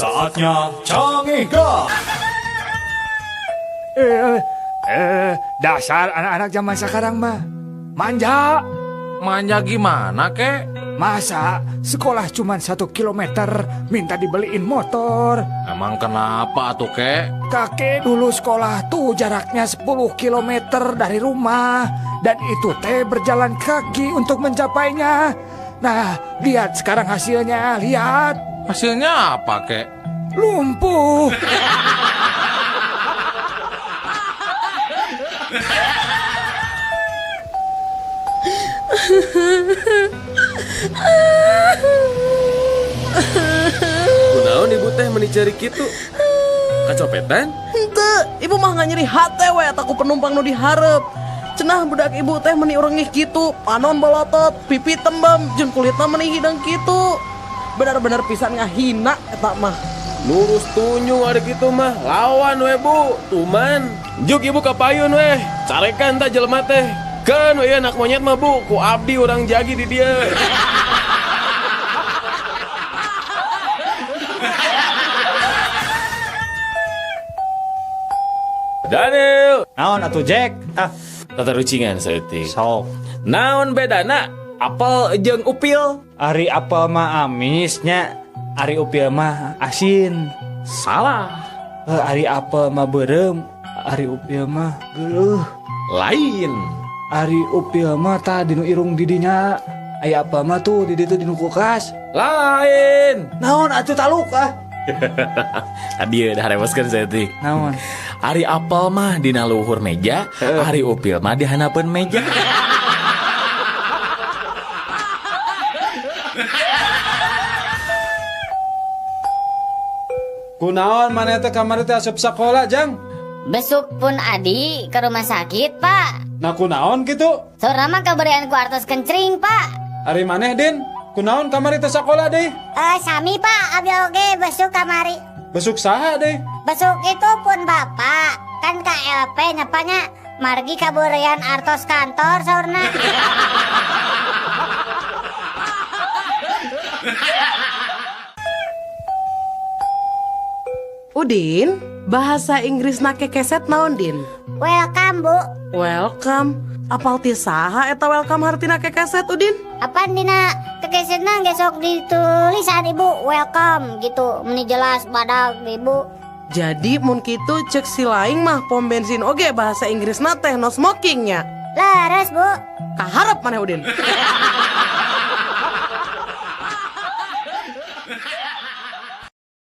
Saatnya Cangehgar. Eh, eh, dasar anak-anak zaman sekarang mah manja. Manja gimana, Kek? Masa sekolah cuma 1 kilometer minta dibeliin motor? Emang kenapa tuh, Kek? Kakek dulu sekolah tuh jaraknya 10 kilometer dari rumah. Dan itu teh berjalan kaki untuk mencapainya. Nah, lihat sekarang hasilnya, lihat. Hasilnya apa, Kek? Lumpuh. Kunaon ibu teh meni ceurik kitu? Kacopetan? Henteu, ibu mah nggak nyeri hate we eta ku penumpang nu dihareup. Cenah budak ibu teh meni reungih kitu, panon bolotot, pipi tembem, jeung kulitna meni hideung kitu. Benar-benar pisan ngahina eta mah. Lurus tunyung ari kitu mah, lawan we, Bu, tuman. Juk ibu ka payun weh, carekan tah jelema teh. Keun we anak monyet mah, Bu, ku abdi urang jagi di dieu. Daniel. Naon atuh, Jack? Ah, Tatarucingan saeutik. Sok. Naon bedana apel jeung upil? Ari apel mah amisnya, ari upil mah asin. Salah. Eh, ari apel mah beureum, ari upil mah geuleuh. Lain. Ari upil mah tah dinu irung didinya. Aya apel mah tuh di ditu dinu kulkas. Lain. Naon atuh, taluk ah. Tadi udah reweskeun saeutik. Naon? Ari apel mah dina luhur meja, ari upil mah di handapeun meja. Kunaon maneh teh kamari teh asup sekolah, Jang? Besuk pun adi ke rumah sakit, Pak. Nah, kunaon gitu? Saurna mah kaberean ku artos kencring, Pak. Ari maneh, Din? Kunaon kamari teh sekolah deh? Eh, sami, Pak, abdi oge besuk kamari. Besuk saha deh? Besuk itu pun bapak, kan KLP nyapanya margi kaberean artos kantor saurna. Udin, bahasa Inggrisna kekeset naon, Din? Welcome, Bu. Welcome. Apal ti saha eta welcome hartina kekeset, Udin? Apaan dina kekesetna ge sok ditulisan, Ibu, welcome gitu, meni jelas badag, Ibu. Jadi mun kitu cek si laing mah pom bensin oge bahasa Inggrisna teh no smoking nya. Leres, Bu. Kaharep maneh, Udin.